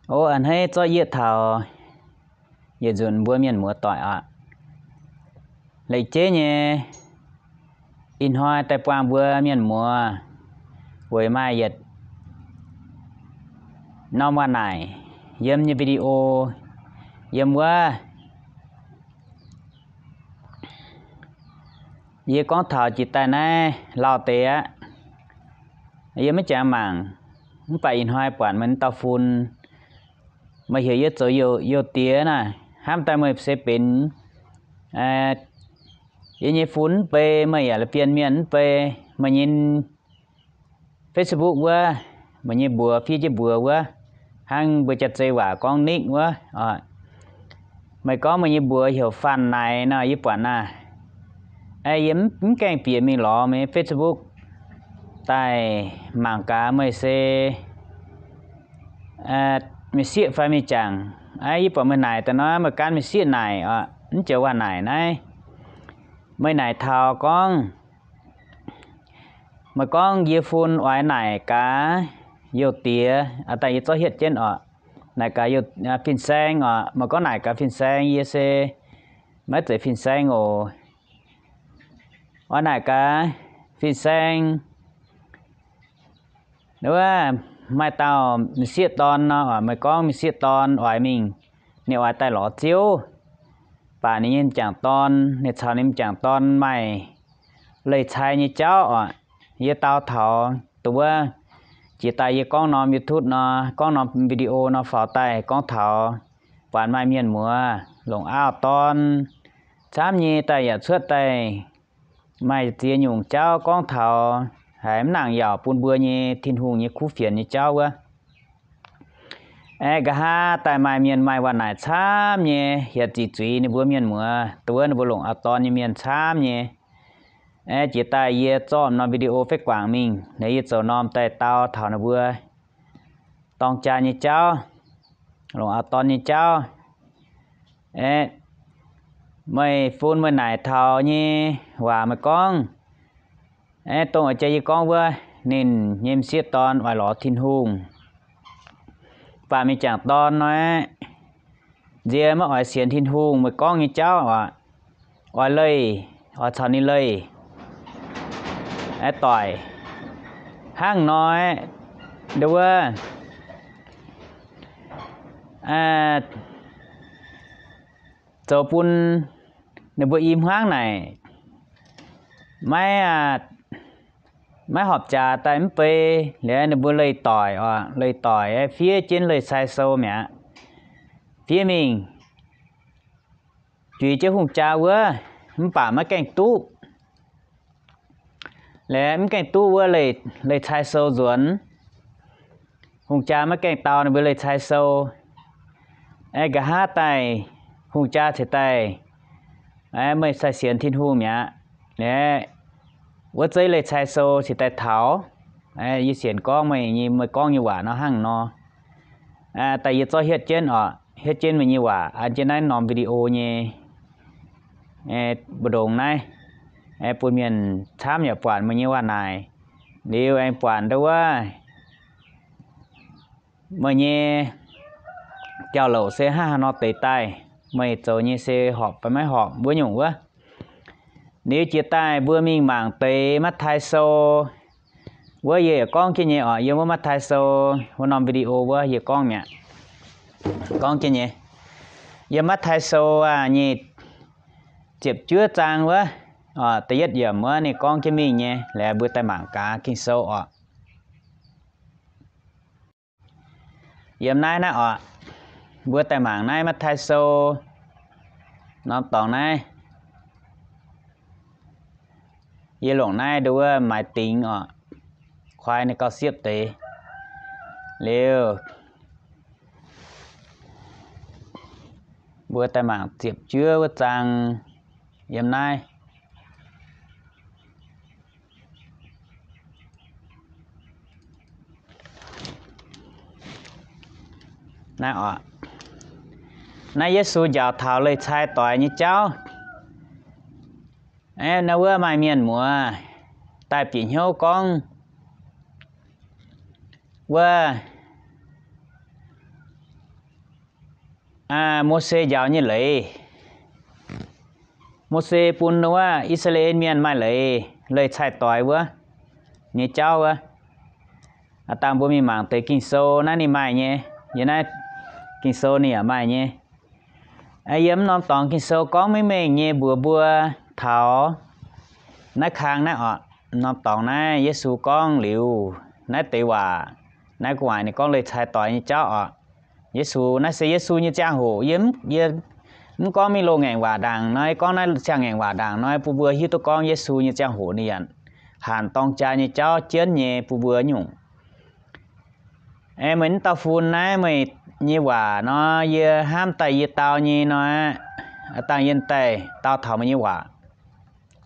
O, a'hneiv zorqv yieqv taux yietc nzunc mbuo mienh muoz doic aqv. Leiz jeiv nyei, ih hnoi daaih buangh mbuo mienh muoz weic maaih yietc norm waac naaic yiem nyei video, yiem wuov yie gorngv taux jiex daaih naaiv lauh deix aqv. Yie maiv jangx mangc, mv baac ih hnoi buatc meih dauh fun, meih heuc yie zoux youh diex naaic, hnamv daaih meih se benx yie nyei fun mv bei, meih yaac la'bienh mienh mv bei, meih nyei Facebook wuov, meih nyei mbuox fiev jienv mbuox wuov, hnangv mbuo jaav-zei waac gorngv nick wuov. Meih gorngv meih nyei mbuox heuc Fanh Naaic nor, yie buatc naaic, yie mv gaengh bieqc mingh lorz meih nyei Facebook daaih mangc gaax meih se mienh sieqv fai mienh jangc. Yie buatc meih naaic daaih nor, meih gan mienh sieqv naaic oc, mv joux waac naaic naaiv. Meih naaic taux gorngv, meih gorngv yie fun oix naaic gaax youh diex, daaih yie zorqv hietv jienv oc, naaic gaax fin-saeng oc. Meih gorngv naaic gaax fin-saeng, yie se maiv zeiz fin-saeng oc. Oix naaic gaax fin-saeng, wuov maaih dauh m'sieqv dorn nor, meih gorngv m'sieqv dorn oix mingh, ninh oix daaih lorz Ziouv, baac ninh nyei m'jangc dorn, ninh caux ninh m'jangc dorn maaih leih cai nyei jauv oc. Yie dau taux dongh wuov, jiex daaih yie gorngv norm YouTube nor, gorngv norm video nor faaux daaih gorngv taux, buatc maaih mienh muoz longc auv dorn camv nyei daaih yaac cuotv daaih maaih ziex nyungc jauv gorngv taux haiz mv nangc yaauc bun mbuo nyei Tin-Hungh nyei kuv fienx nyei jauv wuov. Aeqv, nqa'haav daaih maaih mienh maaih waac naaic camv nyei, hietc ziqc zuiz ninh mbuo mienh muoz, dongh wuov ninh mbuo longc auv dorn nyei mienh camv nyei. Aeqv, jiex daaih yie zorqv norm video fai guangc mingh, liuz yie zoux norm daaih dau taux ninh mbuo dorng jaa nyei jauv, longc auv dorn nyei jauv. Aeqv, meih fun meih naaic taux nyei waac meih gorngv, aeqv, dongh jaa yie gorngv wuov, ninh nyei m'sieqv dorn oix lorz Tin-Hungh, baac m'jangc dorn nor, nziex maiv oix sienx Tin-Hungh, meih gorngv nyei jauv oc, oix leih, oix caux ninh leih, aeqv, doic. Hnangv nor, nduov, zoux bun ninh mbuo i hmuangv naaic maiv, maiv horpc jaax daaih mv bei, liuz ninh mbuo leih doic oc, leih doic fiev jienv leih cai sou mi'aqv. Fiev mingh juix jienv hungh jaa wuov, mv baac maiv gaengh duqv. Liuz mv gaengh duqv wuov leih cai sou nzuonx. Hungh jaa maiv gaengh dau ninh mbuo leih cai sou. Aeqv, nqa'haav daaih hungh jaa ceix daaih, aeqv, meih sai sienx Tin-Hungh mi'aqv. Aeqv, wuov zeiv leih cai sou ceix daaih taux. Aeqv, yie sienx gorngv meih nyei, meih gorngv nyei waac nor hnangv nor. Aeqv, daaih yie zorqv hietv jienv oc, hietv jienv meih nyei waac an jienv naaiv norm video nyei mbu'ndongx naaiv, aeqv, bun mienh camv yaac buatc meih nyei waac naaic. Liuz aengx buatc nduov wuov meih nyei jauv-louc se hnangv haaix nor deix daaih, meih zoux nyei se horpc fai maiv horpc wuov nyungc wuov. Liuz jiex daaih mbuo mingh mangc deix Matv^tai Sou wuov, yie yaac gorngv jienv nyei oc. Yiem wuov Matv^tai Sou wuov norm video wuov yie gorngv mi'aqv, gorngv jienv nyei. Yiem Matv^tai Sou aac nyei ziepc juov zaang wuov, da'yietv yiemc wuov ninh gorngv jienv mingh nyei. Liuz mbuo daaih mangc gaax Ging-Sou oc. Yiem naaiv naaiv oc, mbuo daaih mangc naaiv Matv^tai Sou norm dorngx naaiv. Yie longc naaiv nduov wuov maaiz dingx oc, kuaai ninh gauh siepv deix. Liuz mbuo daaih mangc ziepc juov wuov zaang yiem naaiv. Naaiv oc, naaiv Yesu njaaux taux leih cai doix nyei jauv. Aeqv, naaiv wuov maaih mienh muoz daaih bieqc hnyouv gorngv wuov, Mose njaaux nyei leiz. Mose bun wuov I^saa^laa^en Mienh maaih leiz, leiz cai-doix wuov nyei jauv wuov. Aa, dangh mbuo mingh mangc deix Ging-Sou naaiv ninh maaih nyei. Yiem naaiv Ging-Sou ninh yaac maaih nyei. Yiem norm dorngx Ging-Sou gorngv mengh mengh nyei mbuox mbuo taux naaiv kang naaiv oc. Norm dorngx naaiv Yesu gorngv liuz naaiv deix waac, naaiv gu'nguaaic ninh gorngv leiz cai-doix nyei jauv oc. Yesu, naaiv se Yesu nyei ziangh hoc. Yie, yie mv gorngv mingh loz-ngaengc waac ndaangc nor, gorngv naaiv ziangh ngaengc waac ndaangc nor, bun mbuo hiuv duqv gorngv Yesu nyei ziangh hoc ninh yaac hanc dorng jaa nyei jauv jienv nyei bun mbuo nyungc. Meih mv dauh fun naaiv meih nyei waac nor, yie hnamv daaih yie dau nyei nor, dangh yie daaih dau taux meih nyei waac.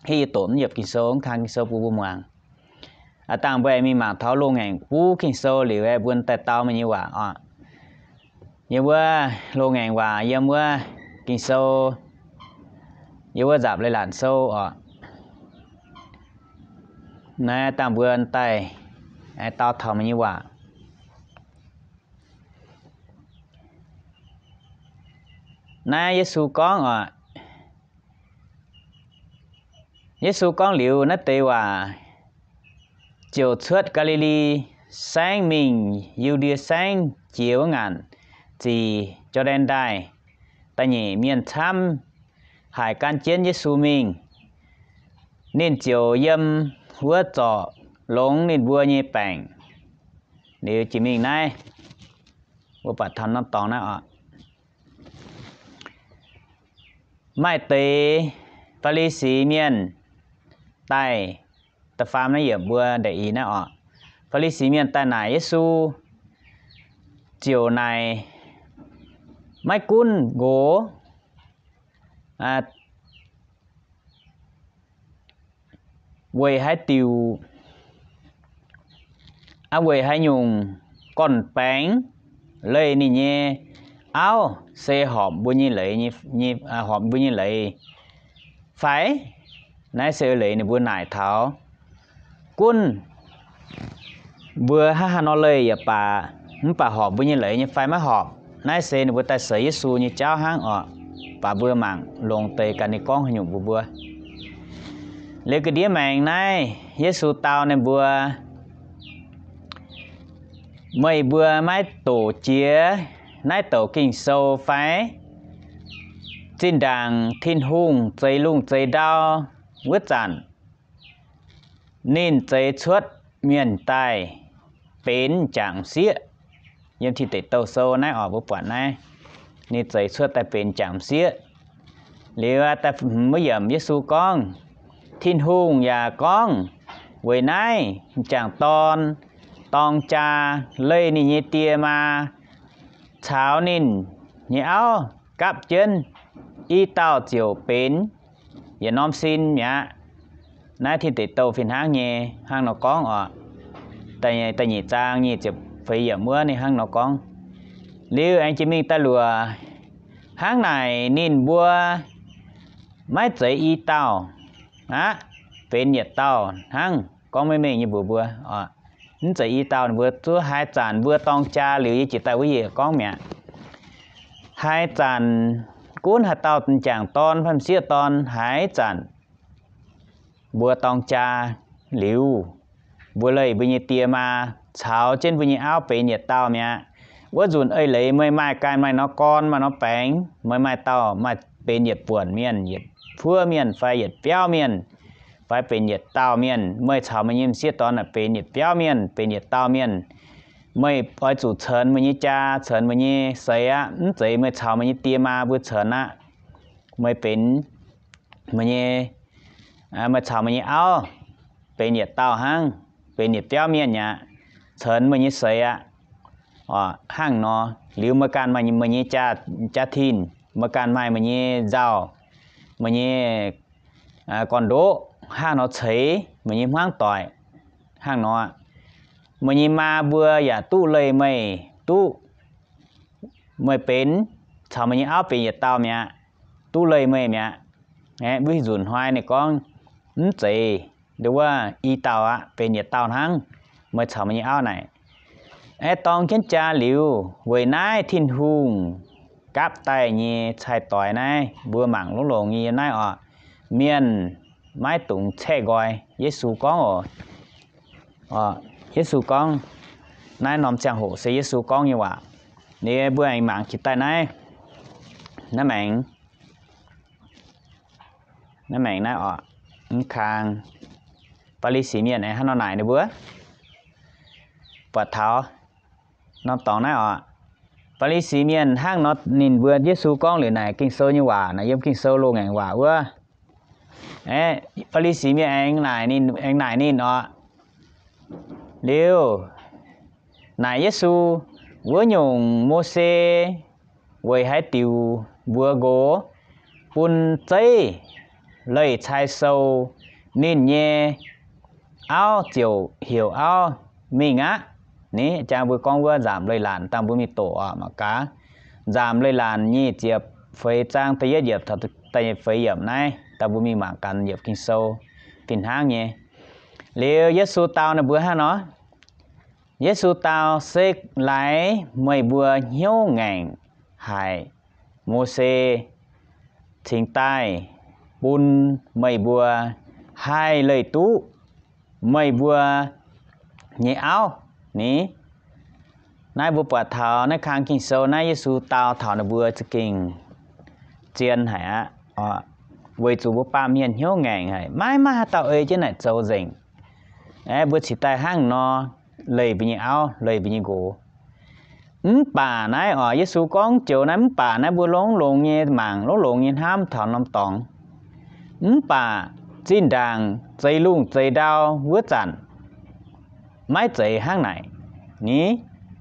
Hitv yie doqc mv yiepc Ging-Sou, mv kang Ging-Sou bun mbuo muangx. Dangh mbuo aengx mingh mangc taux loz-ngaengc buv Ging-Sou liuz aeqv, mbuo daaih dau meih nyei waac oc. Yiem wuov loz-ngaengc waac, yiem wuov Ging-Sou, yiem wuov nzapc leiz-latc sou oc. Naaiv dangh mbuo daaih dau taux meih nyei waac. Naaiv Yesu gorngv oc. Yesu gorngv liuz naaiv deix waac, ziouc cuotv Gaa^li^li Saengv mingh Yu^ndie Saengv jiex wuov ngaanc zic Jor^ndaen Ndaaih. Da'nyeic mienh camv haic gan jienv Yesu mingh. Ninh ziouc yiem wuov zorc longx ninh mbuo nyei baengc. Liuz jiex mingh naaiv, mbuo buatc taux norm dorngx naaiv oc. Maaih deix Faa^li^si mienh daaih, da'faam naaiv yiemc mbuo ndaeqc i naaiv oc. Faa^li^si mienh daaih naaic Yesu, ziouc naaic, maiv gunv nqox weic haaix diuc, weic haaix nyungc gorn-baengx leih ninh nyei auv se horpc mbuo nyei leiz, horpc mbuo nyei leiz fai? Naaiv se leiz ninh mbuo naaic taux gunv mbuo hnangv haaix nor leih yaac baac, mv baac horpc mbuo nyei leiz nyei fai maiv horpc. Naaiv se ninh mbuo daaih seix Yesu nyei jauv hnangv oc. Baac mbuo mangc longx deix gaax ninh gorngv haaix nyungc mbuox mbuo. Liuz ga'ndiev maengx naaiv Yesu dau ninh mbuo, meih mbuo maiv doqc jiex naaiv douc Ging-Sou fai? Zinh ndaangc Tin-Hungh zeix lungh zeix ndau wuov zanc, ninh zeix cuotv mienh daaih benx m'jangc m'sieqv. Yiem Tin Deic Douh Sou naaiv oc, mbuo buatc naaiv, ninh zeix cuotv daaih benx m'jangc m'sieqv. Liuz wuov yiemc Yesu gorngv, Tin-Hungh yaac gorngv, weic naaiv m'jangc dorn dorng jaa leih ninh nyei die maa caux ninh nyei auv gapv jienv, i dauh ziouc benx yietc norm sin mi'aqv. Naaiv Tin Deic Douh fih hnangv nyei hnangv nor gorngv oc. Da'nyeic zaang nyic ziepc feix yiemc wuov ninh hnangv nor gorngv. Liuz aengx jiex mingh da'luoqc, hnangv naaic ninh mbuo maiv zeiz i dauh aqv, benx yietc dauh hnangv. Gorngv maiv mengh nyei mbuox mbuo, mv zeiz i dauh. Ninh mbuo zuov haaix zanc mbuo dorng jaa liuz, yie jiex daaih wuov yiemc gorngv mi'aqv, haaix zanc gunv haaix dauh m'jangc dorn fai m'sieqv dorn, haaix zanc mbuo dorng jaa liuz, mbuo leih mbuo nyei die maa caux jienv mbuo nyei auv benx yietc dauh mi'aqv. Wuov nzunc eix leiz meih maaih ganh maaih norm gorn maaih norm baengx, meih maaih dauh maaih benx yietc buonc mienh, yietc puoqv mienh fai yietc biauv mienh, fai benx yietc dauh mienh, meih caux meih nyei m'sieqv dorn naaic benx yietc biauv mienh, benx yietc dauh mienh, meih oix zuqc ceix meih nyei jaa, ceix meih nyei seix aqv. Mv zeiz meih caux meih nyei die maa mbuo ceix aqv. Meih benx meih nyei, meih caux meih nyei auv benx yietc dauh hnangv, benx yietc biauv mienh aqv, ceix meih nyei seix aqv. Hnangv nor, liuz meih ganh maaih meih nyei jaa-tin, meih ganh maaih meih nyei nzauh, meih nyei gorn-ndoqv, hnangv nor ceix meih nyei hmuangv doic. Hnangv nor, meih nyei maa mbuo yaac duqv leih meih, duqv meih benx, caux meih nyei auv benx yietc dauh mi'aqv, duqv leih meih mi'aqv. Aeqv, mbuo nzunc hnoi ninh gorngv, mv zeiz, nduov, i dauh aqv, benx yietc dauh hnangv, meih caux meih nyei auv naaic. Aeqv, dorng jienv jaa liuz, weic naaiv Tin-Hungh gapv daaih nyei cai-doix naaiv, mbuo mangc longx-longx nyei yiem naaiv oc. Mienh maiv dungx caeqv nqoi. Yesu gorngv oc, Yesu gorngv, naaiv norm ziangh hoc se Yesu gorngv nyei waac. Liuz mbuo aengx mangc jiex daaih naaiv, naaiv maengx, naaiv maengx naaiv oc, mv kang Faa^li^si Mienh aengx hnangv nor naaic ninh mbuo, buatc taux norm dorngx naaiv oc. Faa^li^si Mienh hnangv nor ninh mbuo, Yesu gorngv liuz naaic Ging-Sou nyei waac, naaic yiem Ging-Sou loz-ngaengc waac wuov. Faa^li^si Mienh aengx naaic ninh, aengx naaic ninh oc. Liuz naaic Yesu, wuov nyungc Mose weic haaix diuc mbuox nqox bun zeiv leih cai sou, ninh nyei auv ziouc heuc auv mingh aqv. Ni jang mbuo gorngv wuov nzamc leih laanc dangh mbuo mingh doqc oc mangc gaax. Nzamc leih laanc nyic ziepc feix zaang da'yietv yiemc taux da'feix yiemc naaiv, dangh mbuo mingh mangc gaax yiemc Ging-Sou fih hnangv nyei. Liuz Yesu dau ninh mbuo hnangv nor, Yesu dau, se laaix meih mbuo hnyouv ngaengc haic, Mose cingx daaih bun meih mbuo haih leih duqv meih mbuo nyei auv ni. Naaiv mbuo buatc taux naaiv kang Ging-Sou naaiv Yesu dau taux ninh mbuo za'gengh zien haic aqv. Weic zuqc mbuo baamh mienh hnyouv ngaengc haic, maiv maaih haaix dauh ei jienv naaic zoux nzengc. Aeqv, mbuo cingx daaih hnangv nor leih mbuo nyei auv, leih mbuo nyei nqox. Mv baac naaiv oc, Yesu gorngv joux naaiv, mv baac naaiv mbuo longx-longx nyei mangc, longx-longx nyei hnamv taux norm dorngx. Mv baac zinh ndaangc zeix lungh zeix ndau wuov zanc, maiv zeiz hnangv naaic. Ni,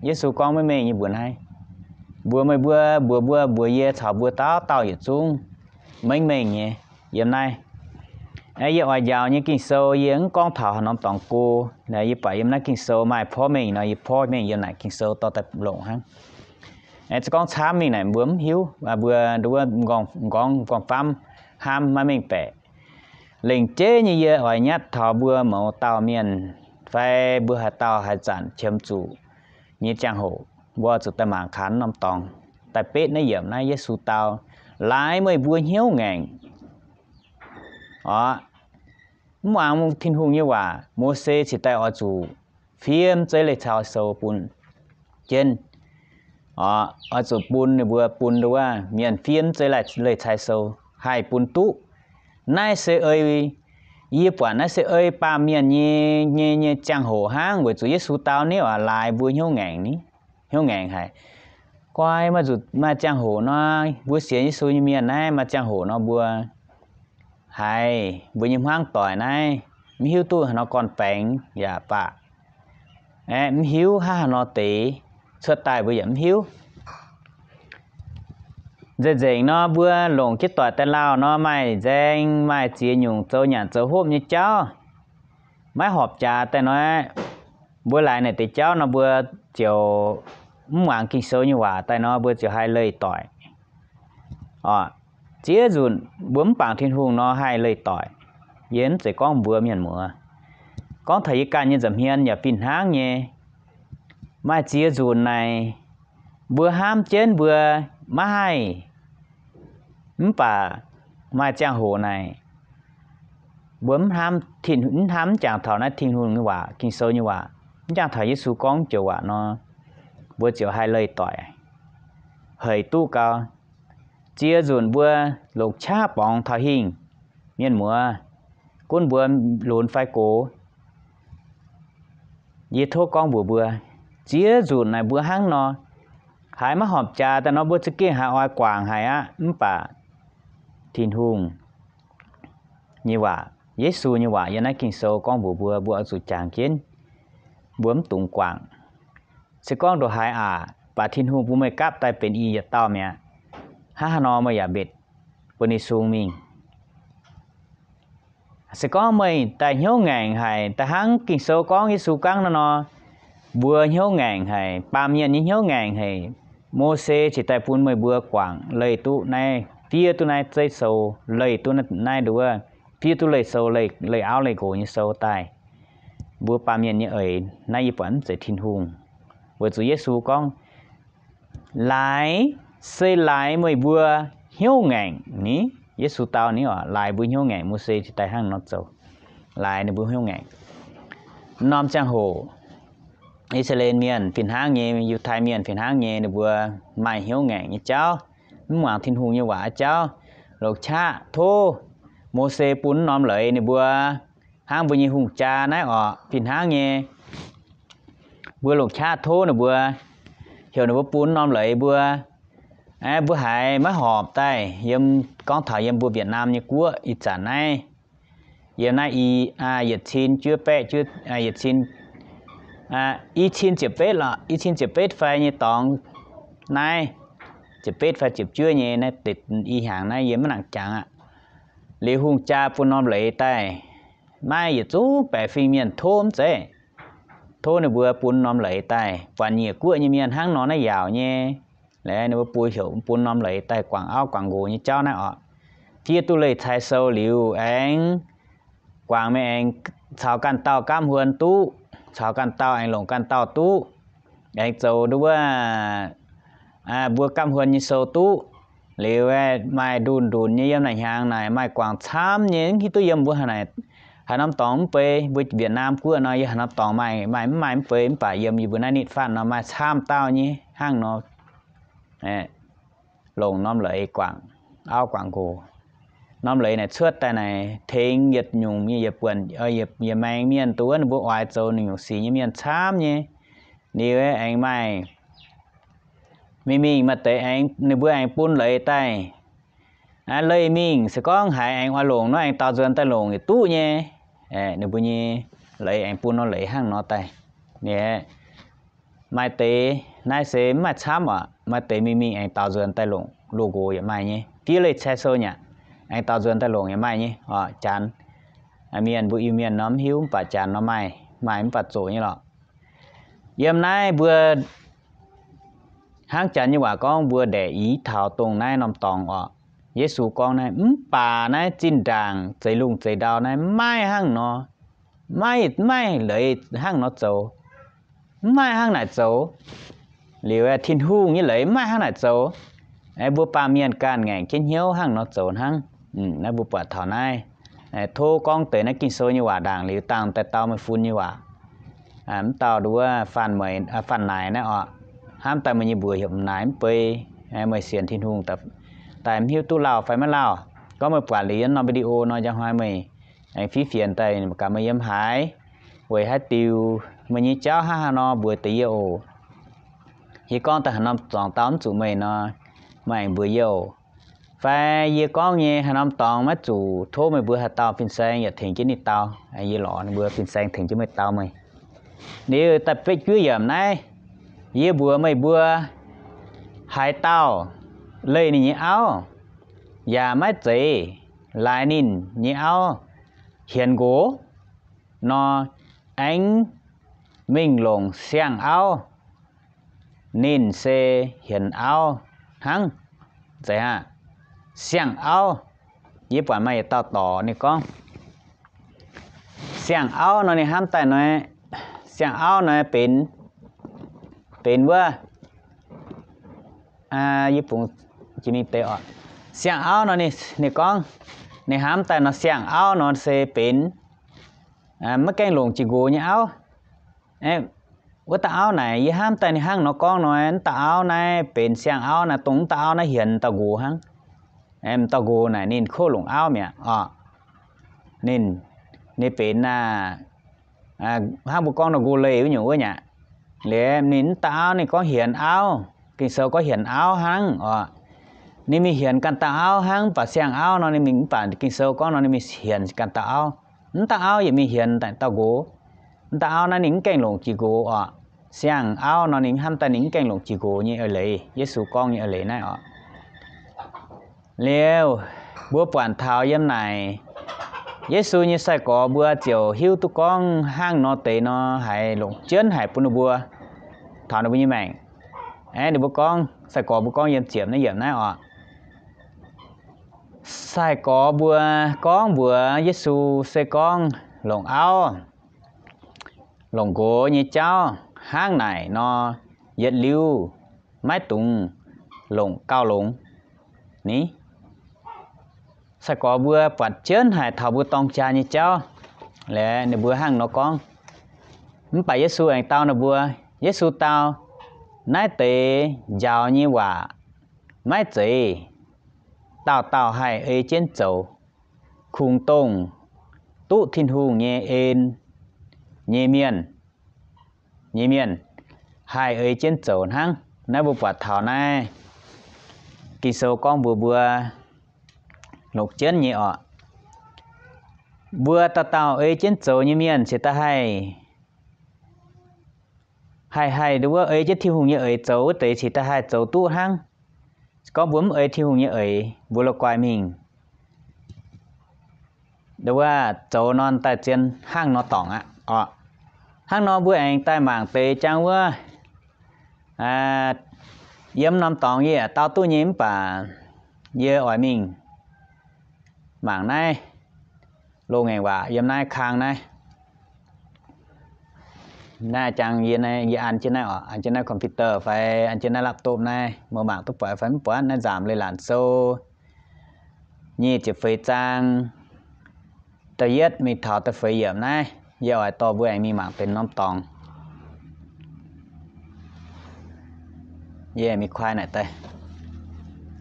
Yesu gorngv maiv mengh nyei mbuox naaiv. Mbuox meih mbuo, mbuox mbuo, mbuox yie caux mbuo dauh dauh yietc zungv maiv mengh nyei yiem naaiv. Yie oix njaaux nyei Ging-Sou yie mv gorngv taux haaix norm dorngx go. Yie buatc yiem naaiv Ging-Sou maaih porv mengh nor, yie porv mengh yiem naaic Ging-Sou dorh daaih longc hnangv. Se gorngv camv mingh naaic mbuo mv hiuv, mbuo nduov nqorngv, nqorngv famv hnamv maiv mengh baeqc. Lengc jeiv nyei yie oix nyatv taux mbuo mouz dauh mienh fai mbuo haaix dauh haaix zanc qiemx zuqc nyei ziangh hoc, mbuo zuqc daaih mangc kaux norm dorngx daaih betv naaiv yiemc naaiv Yesu dau, laaix meih mbuo hnyouv ngaengc oc. Mv muangx Tin-Hungh nyei waac, Mose cingx daaih oix zuqc fiev mv zeiz leih cai sou bun jienv oc. Oix zuqc bun ninh mbuo, bun nduov mienh fiev mv zeiz leih cai sou haih bun duqv. Naaiv se ei, yie buatc naaiv se ei baamh mienh nyei, nyei, nyei ziangh hoc hnangv, weic zuqc Yesu dau ni oc, laaix mbuo hnyouv ngaengc ni, hnyouv ngaengc haic. Guai, maaih zuqc maaih ziangh hoc nor, mbuo sienx Yesu nyei mienh naaiv maaih ziangh hoc nor mbuo haiz mbuo nyei hmuangv doic naaiv mv hiuv duqv haaix nor gorn-baengx yaac baac, aeqv, mv hiuv hnangv haaix nor deix cuotv daaih mbuo yaac mv hiuv. Nzengc-nzengc nor mbuo longc jienv doic daaih lauh nor maaih nzaeng maaih ziex nyungc zoux nyanc zoux hopv nyei jauv, maiv horpc jaax daaih nor, mbuo laaix naaic deix jauv nor mbuo ziouc mv muangx Ging-Sou nyei waac daaih nor mbuo ziouc haih leih doic oc. Ziex nzunc mbuo mv bangc Tin-Hungh nor haih leih doic. Yie mv zeiz gorngv mbuox mienh muoz, gorngv taux yie ganh nyei nza'hmien yaac fih hnangv nyei. Maaih ziex nzunc naaic, mbuo hnamv jienv mbuo maiv haih, mv baac maaih ziangh hoc naaic, mbuo mv hnamv, mv hnamv mv jangx taux naaiv Tin-Hungh nyei waac, Ging-Sou nyei waac, mv jangx taux Yesu gorngv joux waac nor, mbuo ziouc haih leih doic, heix duqv gau. Ziex nzunc mbuo longc qaqv borngz taux hingh, mienh muoz, gunv mbuo lunx fai gox, yie tov gorngv mbuox mbuo, ziex nzunc naaic mbuo hnangv nor, haiz maiv horpc jaax daaih nor mbuo za'gengh haiz oix guangc haic aqv. Mv baac Tin-Hungh nyei waac, Yesu nyei waac yiem naaiv Ging-Sou gorngv mbuox mbuo, mbuo oix zuqc jangx jienv, mbuo mv dungx guangc. Se gorngv ndongc haaix aqc, baac Tin-Hungh bun meih gapv daaih benx i yietc dauh mi'aqv, hnangv haaix nor meih yaac mbenc bun ninh sung mingh. Se gorngv meih daaih hnyouv ngaengc haic, daaih hnangv Ging-Sou gorngv Yesu gangv nor nor, mbuo hnyouv ngaengc haic, baamh mienh nyei hnyouv ngaengc haic, Mose cingx daaih bun meih mbuo guangc leih duqv naaiv, fiev duqv naaiv zeiv sou, leih duqv naaiv nduov, fiev duqv leih sou, leih auv leih nqox nyei sou daaih. Mbuo baamh mienh nyei eix naaiv yie buatc mv zeiz Tin-Hungh, weic zuqc Yesu gorngv, laaix Se laaix meih mbuo hnyouv ngaengc ni. Yesu dau ni oc, laaix mbuo hnyouv ngaengc. Mose ziouc daaih hnangv nor zoux, laaix ninh mbuo hnyouv ngaengc. Norm ziangh hoc I^saa^laa^en Mienh fih hnangv nyei, Yiutai Mienh fih hnangv nyei, ninh mbuo maaih hnyouv ngaengc nyei jauv, mv muangx Tin-Hungh nyei waac jauv, longc qaqv tov Mose bun norm leiz ninh mbuo, hnangv mbuo nyei hungh jaa naaiv oc, fih hnangv nyei. Mbuo longc qaqv tov ninh mbuo, heuc ninh mbuo bun norm leiz mbuo, mbuo haiz maiv horpc daaih yiem, gorngv taux yiem mbuo Việt Nam nyei guoqv ih zanc naaiv, yiem naaiv i, yietc cin juov baeqv, yietc cin, i cin ziepc betv lorqc, i cin ziepc betv fai nyei dorngx naaiv, ziepc betv fai ziepc juov nyei naaiv, i hnyangx naaiv yie maiv nangc jangx aqv. Liuz hungh jaa bun norm leiz daaih, maiv yietc zungv baeqc fingx mienh tov mv zeiz, tov ninh mbuo bun norm leiz daaih, buatc nyiec guoqv nyei mienh hnangv nor naaiv yaauc nyei, ninh mbuo bun heuc bun norm leiz daaih guangc auv guangc nqox nyei jauv naaiv oc. Fiev duqv leih cai sou liuz aengx guangc meih aengx caux ganh dauh gaamv huon duqv, caux ganh dauh aengx longc ganh dauh duqv, aengx zoux nduov mbuo gaamv huon nyei sou duqv. Liuz maaih ndunh ndunc nyei yiem naaic hnyangx naaic maaih guangc camv nyei, mv hiuv duqv yiem mbuo haaix norm dorngx mv bei. Mbuo Việt Nam guoqv nor yiem haaix norm dorngx maaih, maaih mv maaih mv bei, mv baac yiem yie mbuo naaiv nitv fatv nor maaih camv dauh nyei hnangv nor longc norm leiz guangc auv guangc nqox. Norm leiz naaic cuotv daaih naaic tengx yietc nyungc nyei yietc buonc, yietc maengx mienh, dongh wuov ninh mbuo oix zoux ninh nyungc sic nyei mienh camv nyei. Liuz aengx maaih mingh mingh maaih deix aengx ninh mbuo aengx bun leiz daaih, leih mingh se gorngv haiz aengx oix longc nor aengx daaux nzuonx daaih longc yietc duqv nyei. Ninh mbuo nyei leiz aengx bun nor leiz hnangv nor daaih. Maaih deix naaiv se mv maaih camv oc, maaih deix mingh mingh aengx daaux nzuonx daaih longc loz-nqox yaac maaih nyei. Fiev leih cai sou nyei aqv, aengx daaux nzuonx daaih longc yaac maaih nyei oc. Janx mienh mbuo Iu-Mienh nor mv hiuv, mv baac janx nor maaih, maaih mv baac zoqc nyei lorqc. Yiem naaiv mbuo hnangv janx nyei waac gorngv mbuo ndaeqc ix taux dongh naaiv norm dorngx oc. Yesu gorngv naaiv, mv baac naaiv zinh ndaangc zeix lungh zeix ndau naaiv maiv hnangv nor, maiv, maiv leiz hnangv nor zoux, mv maaih hnangv naaic zoux. Liuz Tin-Hungh nyei leiz mv maaih hnangv naaic zoux. Mbuo baamh mienh ganh ngaengc jienv hnyouv hnangv nor zoux hnangv. Naaiv mbuo buatc taux naaiv, tov gorngv deix naaiv Ging-Sou nyei waac ndaangc liuz dangh daaih dau meih fun nyei waac. Mv dauh nduov fanh naaic naaiv oc, hnamv daaih meih nyei mbuox heuc m'naaic mv bei, meih sienx Tin-Hungh daaih mv hiuv duqv lauh fai maiv lauh. Gorngv meih buatc liuz yiem norm video nor, njang hnoi meih aengx fiev fienx daaih gaax meih yiem haaix, weic haaix diuc, meih nyei jauv hnangv haaix nor mbuox deix yie oc. Yie gorngv daaih haaix norm zuangx dau mv zuqc meih nor, meih aengx mbuox yie oc. Fai yie gorngv nyei haaix norm dorngx maiv zuqc, tov meih mbuo haaix dauh fin-saeng yaac tengx jienv ninh dau. Yie lorz ninh mbuo fin-saeng tengx jienv meih dau meih. Liuz da'betv juov yiemc naaiv, yie mbuox meih mbuo, haaix dauh leih ninh nyei auv, yaac maiv zeiz laaix ninh nyei auv hienx nqox nor, aengx mingh longc siang-auv, ninh se hienx auv hnangv. Zeiz aqv. Siang-auv, yie buatc maaih yietc dauh dorc ninh gorngv, siang-auv nor ninh hnamv daaih nor, siang-auv nor benx, benx wuov, yie bungx jiex mingh deix oc. Siang-auv nor ninh gorngv, ninh hnamv daaih nor siang-auv nor se benx maiv gaengh longc jiex nqox nyei auv. Wuov dauh auv naaic yie hnamv daaih ninh hnangv nor gorngv nor, wuov dauh auv naaiv benx siang-auv naaiv, dongh wuov dauh auv naaiv hienx dauh nqox hnangv. M'dauh nqox naaic ninh kov longc auv mi'aqv oc. Ninh, ninh benx aac, hnangv mbuo gorngv nor nqox leih wuov nyungc wuov mi'aqv. Liuz ninh m'dauh auv ninh gorngv hienx auv, Ging-Sou gorngv hienx auv hnangv oc. Ninh mingh hienx ganh dauh auv hnangv, mv baac siang-auv nor ninh mingh, mv baac Ging-Sou gorngv nor ninh mingh hienx ganh dauh auv. M'dauh auv yaac mingh hienx dauh nqox. M'dauh auv naaiv ninh mv gaengh longc jiex nqox oc. Siang-auv nor ninh hnamv daaih ninh mv gaengh longc jiex nqox nyei eix leiz, Yesu gorngv nyei eix leiz naaiv oc. Liuz, mbuo buatc taux yiem naaic, Yesu nyei sai-gorx mbuo ziouc hiuv duqv gorngv hnangv nor deix nor haiz longc jienv haic bun ninh mbuo taux ninh mbuo nyei maengc. Aeqv, ninh mbuo gorngv, sai-gorx mbuo gorngv yiem ziepc naaiv yiemc naaiv oc. Sai-gorx mbuo gorngv mbuox Yesu se gorngv longc auv, longc nqox nyei jauv hnangv naaic nor, yietc liuz maiv dungx longc gauh longx ni. Sai-gorx mbuo buatc jienv haic taux mbuo dorng jaa nyei jauv, laeh ninh mbuo hnangv nor gorngv. Mv baac Yesu aengx dau ninh mbuo, Yesu dau, Naaiv deix njaaux nyei waac maiv zeiz dauh dauh haih ei jienv zoux. Kungx dongh duqv Tin-Hungh nyei en nyei mienh, nyei mienh haih ei jienv zoux hnangv. Naaiv mbuo buatc taux naaiv Ging-Sou gorngv mbuox mbuo longc jienv nyei oc. Mbuo dauh dauh ei jienv zoux nyei mienh cingx daaih haih, haih, haih nduov ei jienv Tin-Hungh nyei eix zoux wuov deix cingx daaih haih zoux duqv hnangv. Gorngv mbuo mv ei Tin-Hungh nyei eix, mbuo la'guaih mingh nduov zoux nor daaih zien hnangv nor dorngc aqv oc. Hnangv nor mbuo aengx daaih mangc deix jangv wuov, yiem norm dorngx yie yaac dau duqv nyei mv baac yie oix mingh mangc naaiv loz-ngaengc waac yiem naaiv kang naaiv. Naaiv jangv yie, yie an jienv naaiv oc, an jienv naaiv computer fai an jienv naaiv laptop naaiv, meih mangc duqv buatc fai mv buatc. Naaiv Nzamc Leiz-Latc Sou nyic ziepc feix zaang da'yietv mingh taux da'feix yiemc naaiv. Yie oix dorh mbuo aengx mingh mangc benx norm dorngx. Yie mingh kuaai naaic daaih,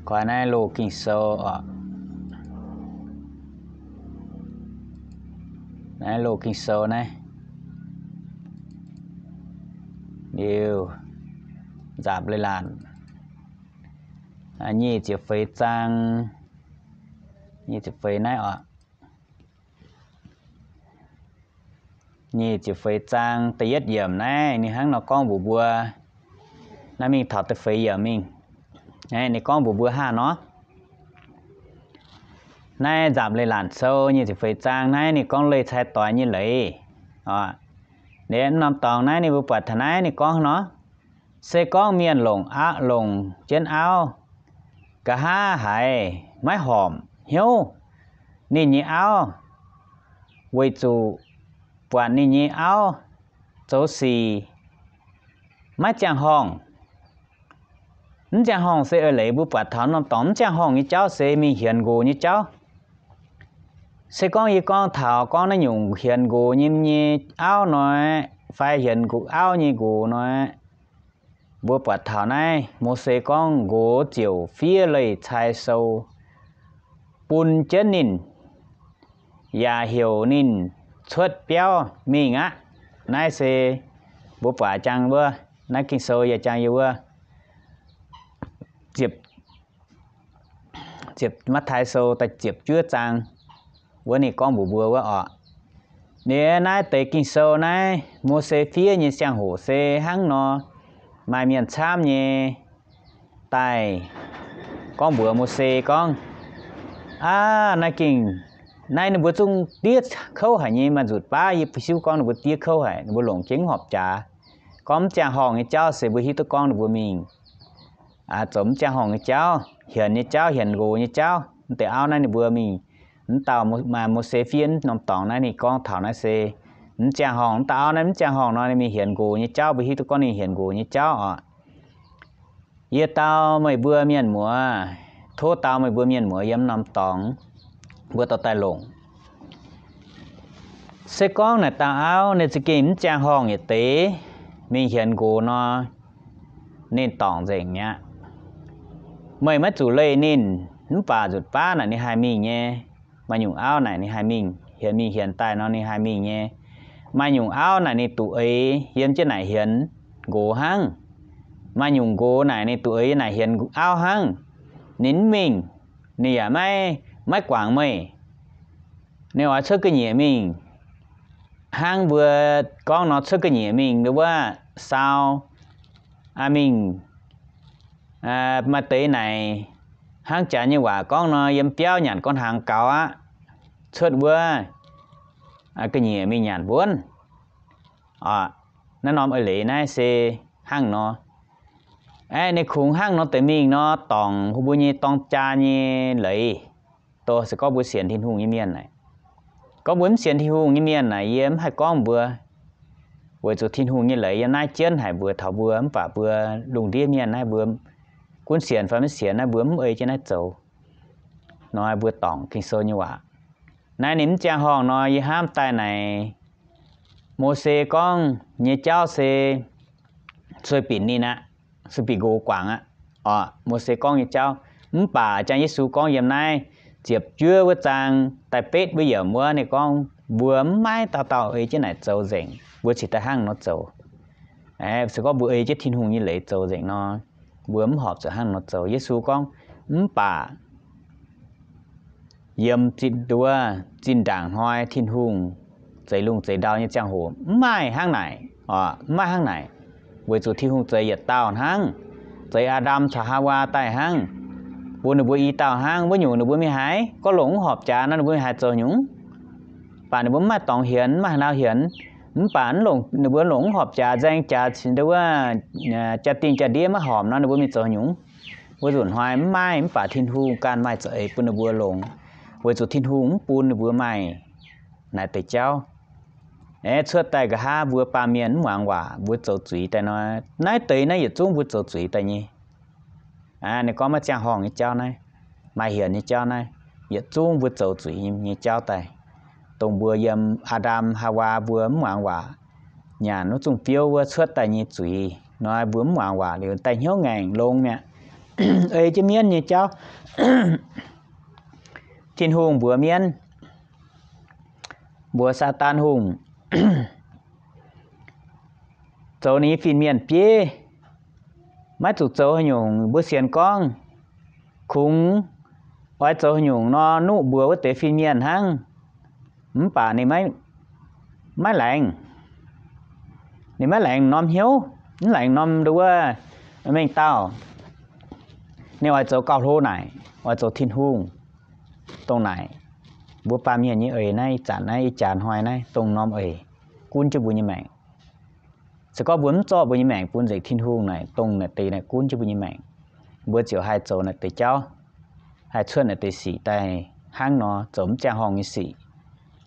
kuaai naaiv loz Ging-Sou oc. Naaiv loz Ging-Sou naaiv, liuz Nzamc Leiz-Latc nyic ziepc feix zaang, nyic ziepc feix naaiv oc. Nyic ziepc feix zaang da'yietv yiemc naaiv ninh hnangv nor gorngv mbuox mbuo. Naaiv mingh taux da'feix yiemc mingh, ninh gorngv mbuox mbuo hnangv nor. Naaiv Nzamc Leiz-Latc Sou nyic ziepc feix zaang naaiv ninh gorngv leih cai doix nyei leiz. Liuz norm dorngx naaiv ninh mbuo buatc taux naaiv ninh gorngv nor, se gorngv mienh longc, longc jienv auv, nqa'haav haiz maiv horpc hnyouv ninh nyei auv, weic zuqc buatc ninh nyei auv zoux sic maiv ziangh horngh. Mv ziangh horngh se eix leiz mbuo buatc taux norm dorngx mv ziangh horngh nyei jauv se mingh hienx nqox nyei jauv. Se gorngv yie gorngv taux gorngv naaiv nyungc hienx nqox nyei, nyei auv nor, fai hienx nqox, auv nyei nqox nor, mbuo buatc taux naaiv Mose gorngv nqox ziouc fiev leih cai sou bun jienv ninh, yaac heuc ninh cuotv biauv mingh aqv. Naaiv se mbuo buatc jangx wuov, naaiv Ging-Sou yaac jangx yie wuov, ziepc, ziepc, Matv^tai Sou da'ziepc juov zaang wuov ninh gorngv mbuox mbuo wuov oc. Liuz naaiv deix Ging-Sou naaiv Mose fiev nyei ziangh hoc se hnangv nor, maaih mienh camv nyei daaih gorngv mbuox Mose gorngv, Aav, naaiv gengh, naaiv ninh mbuo zungv diev kouv haic nyei. Maaih nzutc baav yie bu hiuv gorngv ninh mbuo diev kouv haic, ninh mbuo longc jienv horpc jaax. Gorngv mv ziangh horngh nyei jauv se mbuo hiuv duqv gorngv ninh mbuo mingh zoux mv ziangh horngh nyei jauv, hienx nyei jauv, hienx nqox nyei jauv. Mv deix auv naaiv ninh mbuo mingh, mv dauh Mose fiev norm dorngx naaiv ninh gorngv taux naaiv se mv ziangh horngh. Mv dauh auv naaiv mv ziangh horngh nor ninh mingh hienx nqox nyei jauv, mbuo hiuv duqv gorngv ninh hienx nqox nyei jauv oc. Yie dau meih mbuo mienh muoz, tov dau meih mbuo mienh muoz yiem norm dorngx mbuo dorh daaih longc. Se gorngv naaic dauh auv ninh za'gengh mv ziangh horngh yietc deix mingh hienx nqox nor, ninh dorngc nzengc mi'aqv. Meih maiv zuqc leih ninh, mv baac nzutc baav naaic ninh haih mingh nyei. Maaih nyungc auv naaic ninh haih mingh, hienx mingh hienx daaih nor ninh haih mingh nyei. Maaih nyungc auv naaic ninh duqv eix yiem jienv naaic hienx nqox hnangv. Maaih nyungc nqox naaic ninh duqv eix naaic hienx auv hnangv. Ninh mv mingh, ninh yaac maiv, maiv guangc meih. Ninh oix cuotv ga'nyiec mingh. Hnangv mbuo gorngv nor, cuotv ga'nyiec mingh wuov, sau mingh, maaih deix naaic, hnangv jaax nyei waac gorngv nor, yiem biauv nyanc gorngv hnaangx gaux aqv, cuotv wuov ga'nyiec mingh nyanc wuonv. Naaiv norm eix leiz naaiv se hnangv nor. Aeqv, ninh kungx hnangv nor deix mingh nor, dorngc mbuo nyei dorng jaa nyei leiz. Dongh se gorngv mbuo sienx Tin-Hungh nyei mienh naaic. Gorngv mbuo mv sienx Tin-Hungh nyei mienh naaic, yie mv haih gorngv mbuo, weic zuqc Tin-Hungh nyei leiz yiem naaiv jienv haic mbuox taux mbuo, mv baac mbuo lungh ndiev mienh naaiv mbuo gunv sienx fai maiv sienx naaiv, mbuo mv ei jienv naaiv zoux. Nor mbuo dorngc Ging-Sou nyei waac. Naaiv ninh mv ziangh horngh nor, yie hnamv daaih naaic, Mose gorngv nyei jauv se sueih binc ninh aqv, sueih binc nqox guangc aqv. Oc, Mose gorngv nyei jauv. Mv baac jangx Yesu gorngv yiem naaiv ziepc juov wuov zaang da'betv wuov yiemc wuov, ninh gorngv mbuo mv maaih dauh dauh ei jienv naaic zoux nzengc, mbuo cingx daaih hnangv nor zoux. Se gorngv mbuo ei jienv Tin-Hungh nyei leiz zoux nzengc nor, mbuo mv horpc zuqc hnangv nor zoux. Yesu gorngv, mv baac yiem zinh nduov, zinh ndaangc hnoi Tin-Hungh zeix lungh zeix ndau nyei ziangh hoc mv maaih hnangv naaic, mv maaih hnangv naaic, weic zuqc Tin-Hungh zeix yietc dauh hnangv, zeix Aa^ndam caux Haawaa daaih hnangv, bun ninh mbuo i dauh hnangv. Wuov nyungc ninh mbuo mingh haaix? Gorngv longc mv horpc jaax nor, ninh mbuo mingh haaix zoux nyungc? Mv baac ninh mbuo mv maaih dorngx hienx, mv maaih haaix ndau hienx. Mv baac ninh mbuo longc mv horpc jaax, nzaeng jaax cingx nduov wuov, jaa-dingh jaa-ndiev maiv horpc nor, ninh mbuo mingh zoux nyungc? Wuov nzunc hnoi mv maaih, mv baac Tin-Hungh ganh maaih za'eix bun ninh mbuo longx, weic zuqc Tin-Hungh mv bun ninh mbuo maaih naaic deix jauv. Aeqv, cuotv daaih nqa'haav mbuo baamh mienh mv muangx waac, mbuo zoux zuiz daaih nor, naaiv deix naaiv yietc zungv mbuo zoux zuiz daaih nyei. Ninh gorngv maiv ziangh horngh nyei jauv naaiv, maaih hienx nyei jauv naaiv, yietc zungv mbuo zoux zuiz nyei jauv daaih, dongh mbuo yiem Aa^ndam Haawaa mbuo mv muangx waac, nyanc wuov zungh biouv wuov cuotv daaih nyei zuiz nor, mbuo mv muangx waac liuz daaih hnyouv ngaengc longx mi'aqv. Ei jienv mienv nyei jauv. Tin-Hungh mbuox mienv, mbuox Saadaan Hungh, zoux ninh nyei fin-mienh bieiv, maiv zuqc zoux haaix nyungc. Mbuo sienx gorngv kungx oix zoux haaix nyungc nor, nuqv mbuox wuov deix fin-mienh hnangv. Mv baac ninh maiv laengz, ninh maiv laengz norm hnyouv, mv laengz norm nduov wuov mengh dauh. Ninh oix zoux gauh hlo naaic, oix zoux Tin-Hungh. Dongh naaic, mbuo baamh mienh nyei eix naaiv, ih zanc naaiv, ih jaax hnoi naaiv, dongh norm eix gunv jienv mbuo nyei maengc. Se gorngv mbuo mv zorqv mbuo nyei maengc bun nzengc Tin-Hungh naaic, dongh naaic deix naaic gunv jienv mbuo nyei maengc. Mbuo ziouc haih zoux naaic deix jauv, haih cuotv naaic deix sic daaih hnangv nor, zoux mv ziangh horngh nyei sic.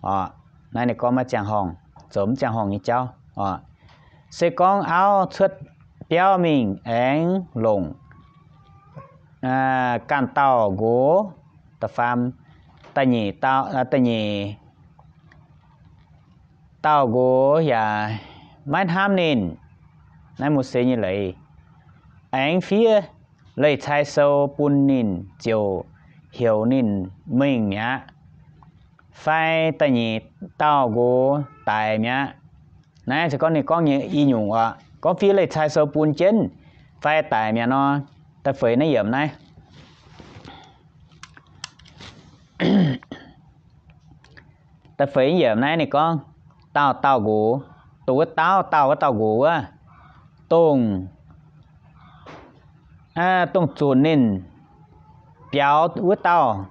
Oc, naaiv ninh gorngv maiv ziangh horngh, zoux mv ziangh horngh nyei jauv. Oc, se gorngv auv cuotv biauv mingh aengx longc ganh dauh nqox, da'faam, da'nyeic dauh, da'nyeic dauh nqox yaac maiv hnamv ninh, naaiv Mose nyei leiz, aengx fiev leih cai sou bun ninh ziouc heuc ninh mingh mi'aqv, fai da'nyeic dauh nqox daic mi'aqv. Naaiv se gorngv ninh gorngv nyei i nyungc oc. Gorngv fiev leih cai sou bun jienv fai daic mi'aqv nor, da'feix naaiv yiemc naaiv. Da'feix yiemc naaiv ninh gorngv, dauh dauh nqox, dongh wuov dauh dauh wuov dauh nqox wuov, dongh, dongh zunc ninh biaux wuov dauh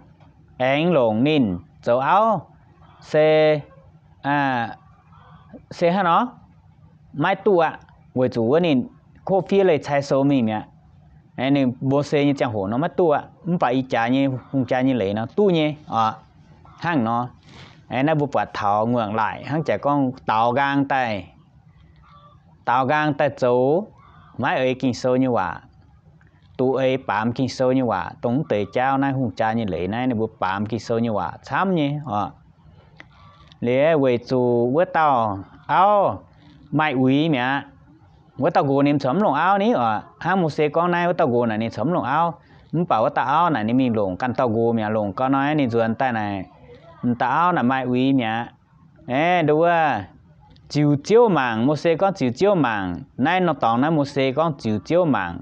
aengx longc ninh zoux auv, se, se hnangv nor, maiv duqv aqv, weic zuqc wuov ninh kov fiev leih cai sou mingh mi'aqv. Ninh Mose nyei ziangh hoc nor maiv duqv aqv, mv baac ih jaax nyei hungh jaa nyei leiz nor duqv nyei oc. Hnangv nor, naaiv mbuo buatc taux nguangc laaic hnangv jaax gorngv daaux nqaang daaih, daaux nqaang daaih zoux, maiv eix Ging-Sou nyei waac, duqv eix baamz Ging-Sou nyei waac. Dongh mv deix jauv naaiv hungh jaa nyei leiz naaiv ninh mbuo baamz Ging-Sou nyei waac camv nyei oc. Liuz weic zuqc wuov dauh auv maaih uix mi'aqv. Wuov dauh nqox ninh corc mv longc auv ni oc. Hnangv Mose gorngv naaiv, wuov dauh nqox naaic ninh corc mv longc auv. Mv baac wuov dauh auv naaic ninh mingh longc ganh dauh nqox mi'aqv. Longc gau nor ninh nzuonx daaih naaic, m'dauh auv naaic maaih uix mi'aqv. Aeqv, nduov wuov, ziux Ziouv mangc. Mose gorngv ziux Ziouv mangc. Naaiv norm dorngx naaiv Mose gorngv ziux Ziouv mangc.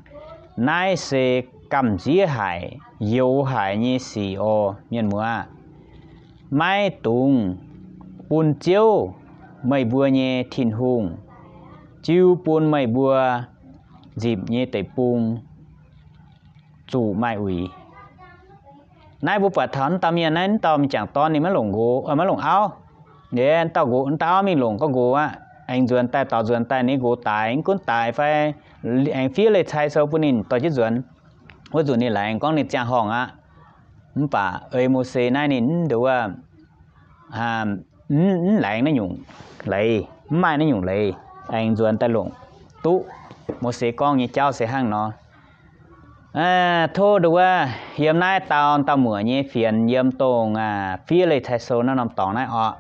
Naaiv se gamh nziev haic, youx haic nyei sic oc, mienh muoz. Maiv dungx bun Ziouv, meih mbuo nyei Tin-Hungh, jiu bun meih mbuo nzipc nyei deic-bung zuqc maaih uix. Naaiv mbuo buatc taux naaiv dauh mienh naaiv, naaiv dauh m'jangc dorn ninh maiv longc nqox, maiv longc auv. Liuz dauh nqox, dauh auv mingh longc gorngv nqox aqv. Aengx nzuonx daaih, dorh nzuonx daaih ninh nqox daic, mv gunv daic fai aengx fiev leih cai sou bun ninh dorh jienv nzuonx. Wuov nzunc ninh laengz gorngv ninh ziangh horngh aqv. Mv baac ei Mose naaiv ninh mv nduov wuov, mv laengz naaiv nyungc leiz, mv maaih naaiv nyungc leiz, aengx nzuonx daaih longc duqv. Mose gorngv nyei jauv se hnangv nor. Tov nduov wuov yiem naaiv dau dauh muoc nyei fienx yiem dongh fiev Leiz Cai Sou naaiv norm dorngx naaiv oc.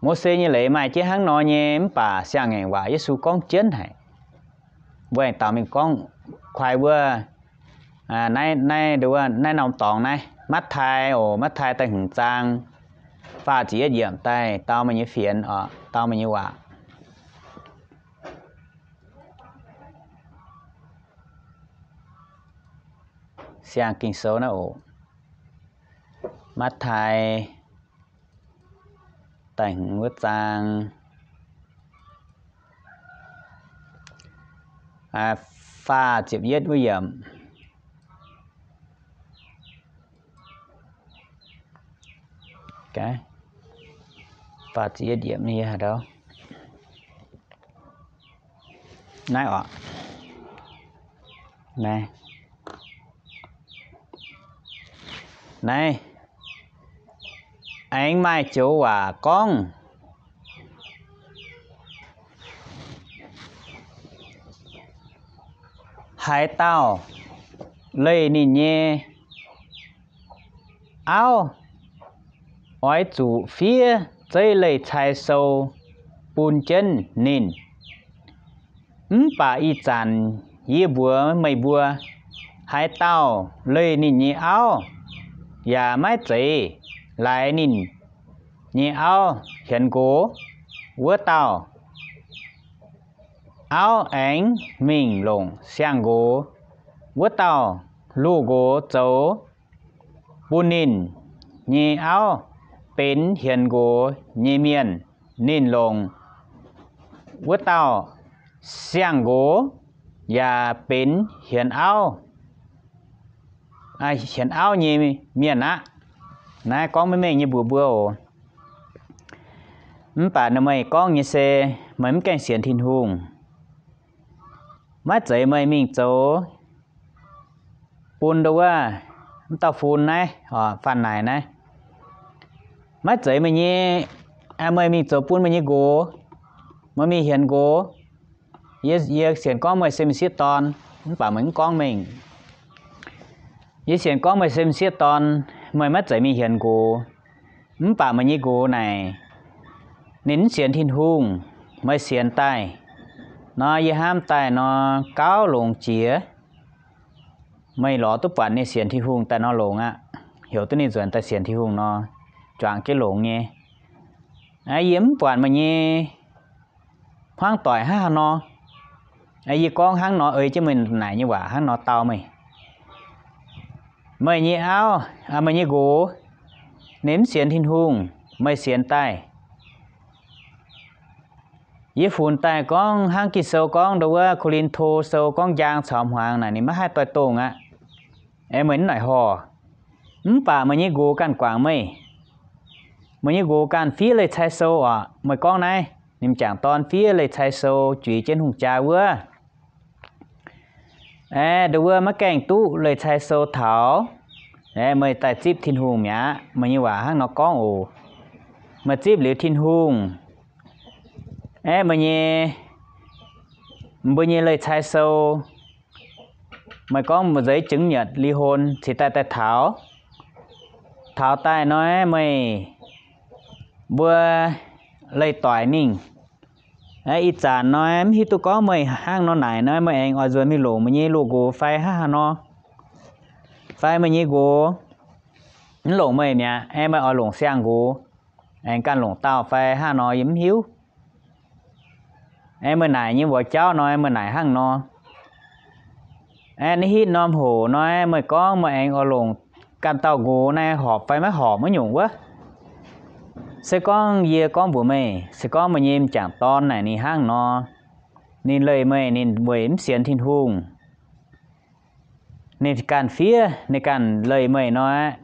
Mose nyei leiz maaih jienv hnangv nor nyei, mv baac siang-ngaengc waac Yesu gorngv jienv haic. Mbuo aengx daux mingh gorngv kuaix wuov, naaiv, naaiv, naaiv norm dorngx naaiv, Matv^tai oc, Matv^tai da'hmz zaang, faah ziepc yietv yiemc daaih dau meih nyei fienx oc, dau meih nyei waac. Siang Ging-Sou naaiv oc. Matv^tai da'hmz wuov zaang, faah ziepc yietv wuov yiemc. Faah ziepc yietv yiemc naaiv oc. Naaiv, naaiv aengx maaih joux waac gorngv, haaix dauh leih ninh nyei auv oix zuqc fiev zeiv Leiz Cai Sou bun jienv ninh. Mv baac ih zanc yie mbuox meih mbuo, haaix dauh leih ninh nyei auv yaac maiv zeiz laaix ninh nyei auv hienx nqox, wuov dauh auv aengx mingh longc siang-nqox, wuov dauh loz-nqox zoux bun ninh nyei auv benx hienx nqox nyei mienh. Ninh longc wuov dauh siang-nqox yaac benx hienx auv, hienx auv nyei mienh aqv. Naaiv gorngv maiv mengh nyei mbuox mbuo oc. Mv baac meih gorngv nyei se meih mv gaengh sienx Tin-Hungh. Maiv zeiz meih mingh zoux bun nduov wuov, mv dauh fun naaiv, fanh naaic naaiv, maiv zeiz meih nyei, meih mingh zoux bun meih nyei nqox, meih mingh hienx nqox. Yie, yie sienx gorngv meih se m'sieqv dorn, mv baac meih mv gorngv mengh. Yie sienx gorngv meih se m'sieqv dorn, meih maiv zeiz mingh hienx nqox. Mv baac meih nyei nqox naaic, ninh mv sienx Tin-Hungh, meih sienx daaih nor, yie hnamv daaih nor, gauh longx jiex. Meih lorz duqv buatc ninh sienx Tin-Hungh daaih nor longx aqv. Heuc duqv ninh nzuonx daaih sienx Tin-Hungh nor, juangc jienv longx nyei. Yie mv buatc meih nyei hmuangv doic hnangv haaix nor. Yie gorngv hnangv nor ei jienv meih naaic nyei waac hnangv nor dau meih. Meih nyei auv, meih nyei nqox, ninh mv sienx Tin-Hungh, meih sienx daaih. Yie funx daaih gorngv hnangv Ging-Sou gorngv nduov wuov, Ko^lin^to Sou gorngv njang caux hmuangx naaic ninh maiv haih doix-dongh aqv. Aengx meih mv naaic horh. Mv baac meih nyei nqox ganh guangc meih. Meih nyei nqox ganh fiev Leiz Cai Sou oc. Meih gorngv naaiv, ninh m'jangc dorn fiev Leiz Cai Sou juix jienv hungh jaa wuov. Aeqv, nduov wuov maiv gaengh duqv Leiz Cai Sou taux, aeqv, meih daaih zipv Tin-Hungh mi'aqv. Meih nyei waac hnangv nor gorngv oc. Meih zipv liuz Tin-Hungh, aeqv, meih nyei, mbuo nyei Leiz Cai Sou, meih gorngv mbuo nzeix jengx nyatc li hon cingx daaih daaih taux. Taux daaih nor, meih mbuo leih doic mingh. Ih zanc nor, mv hiuv duqv gorngv meih hnangv nor naaic nor, meih aengx oix nzuonx mingh longc meih nyei loz-nqox fai hnangv haaix nor, fai meih nyei nqox mv longc meih mi'aqv, aeqv, meih oix longc siang-nqox, aengx ganh longc dauh fai hnangv nor yie mv hiuv. Aeqv, meih naaic nyei mbuox jauv nor, meih naaic hnangv nor. Aeqv, naaiv hitv norm hoc nor, meih gorngv meih aengx oix longc ganh dauh nqox naaiv horpc fai maiv horpc maiv nyungc wuov. Se gorngv yie gorngv mbuox meih, se gorngv meih nyei m'jangc dorn naaic ninh hnangv nor, ninh leih meih, ninh weic mv sienx Tin-Hungh. Ninh ganh fiev, ninh ganh leih meih nor,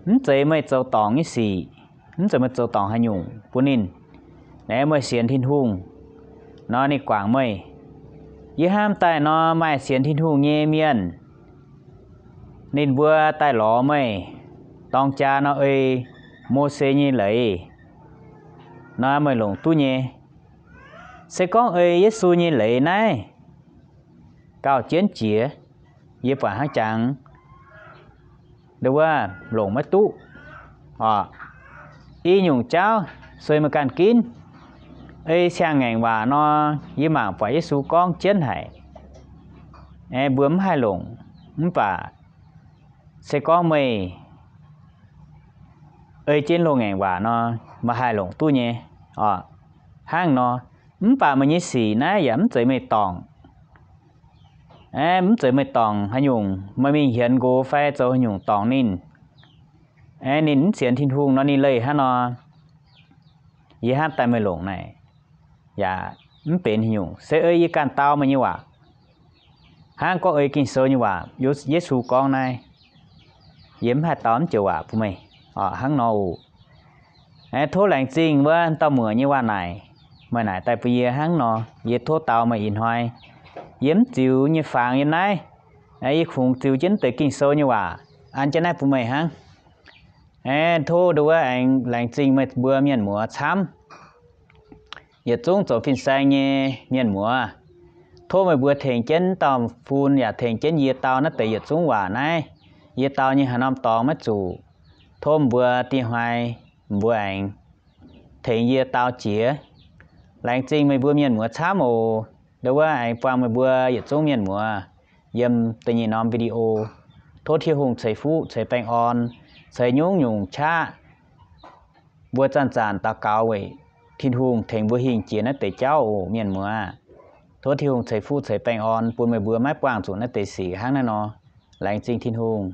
mv zeiz meih zoux dorngc nyei sic, mv zeiz meih zoux dorngc haaix nyungc bun ninh. Aeqv, meih sienx Tin-Hungh nor, ninh guangc meih. Yie hnamv daaih nor, maaih sienx Tin-Hungh nyei mienh, ninh mbuo daaih lorz meih dorng jaa nor, ei Mose nyei leiz nor, meih longc duqv nyei. Se gorngv ei Yesu nyei leiz naaiv gauh jienv jiex, yie buatc hnangv jangx, ndo wuov longc maiv duqv. Oc, i nyungc jauv sueih meih ganh ginv. Ei siang-ngaengc waac nor, yie mangc buatc Yesu gorngv jienv haic, mbuo mv haih longc. Mv baac se gorngv meih ei jienv loz-ngaengc waac nor, meih haih longc duqv nyei. Oc, hnangv nor, mv baac meih nyei sic naaiv yaac mv zeiz meih dorngc. Mv zeiz meih dorngc haaix nyungc, meih mingh hienx nqox fai zoux haaix nyungc dorngc ninh, ninh mv sienx Tin-Hungh nor, ninh leih hnangv nor, yie hnamv daaih meih longc naaic yaac mv benx haaix nyungc. Se ei yie ganh dau meih nyei waac, hnangv gorngv ei Ging-Sou nyei waac, Yesu gorngv naaiv, yie mv haih dau mv joux waac bun meih. Hnangv nor oc. Tov laengz zingh wuov dauh muoc nyei waac naaic, meih naaic daaih bun yie hnangv nor, yie tov dau meih ih hnoi. Yie mv ziux nyei fangx yiem naaiv, yie kungx ziux jienv deix Ging-Sou nyei waac an jienv naaiv bun meih hnangv. Tov ndo wuov aengx laengz zingh meih mbuo mienh muoz camv, yietc zungv zoux fin-saeng nyei mienh muoz. Tov meih mbuo tengx jienv dauh fun yaac tengx jienv yie dau naaiv deix yietc zungv waac naaiv. Yie dau nyei haaix norm dorngx maiv zuqc. Tov mbuo diev hnoi mbuo aengx tengx yie dau jiex. Laengz zingh meih mbuo mienh muoz camv oc. Ndo wuov aengx buangh meih mbuo yietc zungv mienh muoz yiem da'nyeic norm video. Tov Tin-Hungh ceix fuqv ceix baengh orn, ceix nyungc-nyungc qaqv. Mbuo zanc-zanc daux gaux weic Tin-Hungh tengx mbuo hingh jiex naaiv deix jauv oc mienh muoz. Tov Tin-Hungh ceix fuqv ceix baengh orn bun meih mbuo maiv buangh zuqc naaiv deix sic hnangv naaiv nor. Laengz zingh Tin-Hungh.